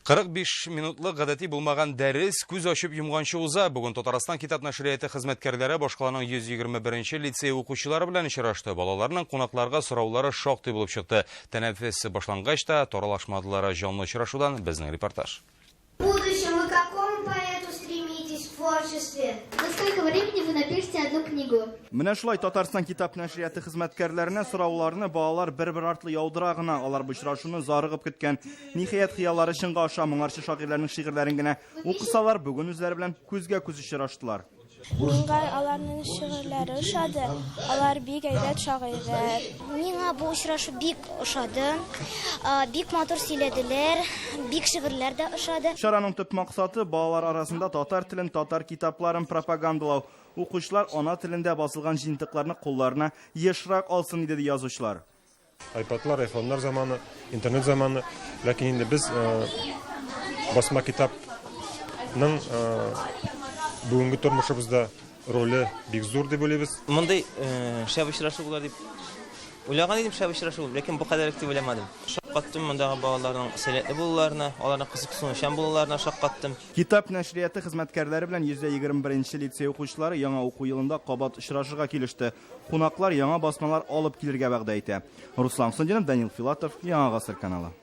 45 минутлык гадәти булмаган дәрес күз ачып йомганчы уза. Бүген Татарстан китап нәшрияты хезмәткәрләре башкаланың 121 нче лицее укучылары белән очрашты. Балаларның кунакларга сораулары шактый булып чыкты. Тәнәфес башлангач та таралашмадылар. Җанлы очрашудан безнең репортаж. В будущем вы к какому поэту стремитесь в творчестве? За сколько времени вы напишете одну книгу? Менә шулай Татарстан китап нәшрияты хезмәткәрләренә сорауларны балалар бер-бер артлы яудыра гына. Алар бу очрашуны зарыгып көткән. Ниһаять, хыяллары чынга аша. Моңарчы шагыйрьләрнең шигырьләрен генә укысалар, бүген үзләре белән күзгә-күз очраштылар. Миңа аларның шигырьләре ошады. Алар бик әйбәт шагыйрьләр. Миңа бу очрашу бик ошады. Бик матур сөйләделәр, бик шигырьләр дә ошады. Чараның төп максаты, балалар арасында татар телен, татар китапларын пропагандалау. Укучылар ана телендә басылган җыентыкларны кулларына ешрак алсын иде, ди язучылар. Айпадлар, айфоннар заманы, интернет заманы. Ләкин инде без басма китапның бүгенге тормышыбызда роле бик зур дип уйлыйбыз. Мондый шәп очрашу булыр дип уйлаган идем, шәп очрашу, ләкин бу кадәр дип уйламадым. Шаккаттым мондагы балаларның сәләтле булуларына, аларның кызыксынучан булуларына шаккаттым. Китап нәшрияты хезмәткәрләре белән 121 нче лицей укучылары яңа уку елында кабат очрашырга килеште. Кунаклар яңа басмалар алып килергә вәгъдә итә. Руслан Хөсендинов, Данил Филатов, Яңа Гасыр каналы.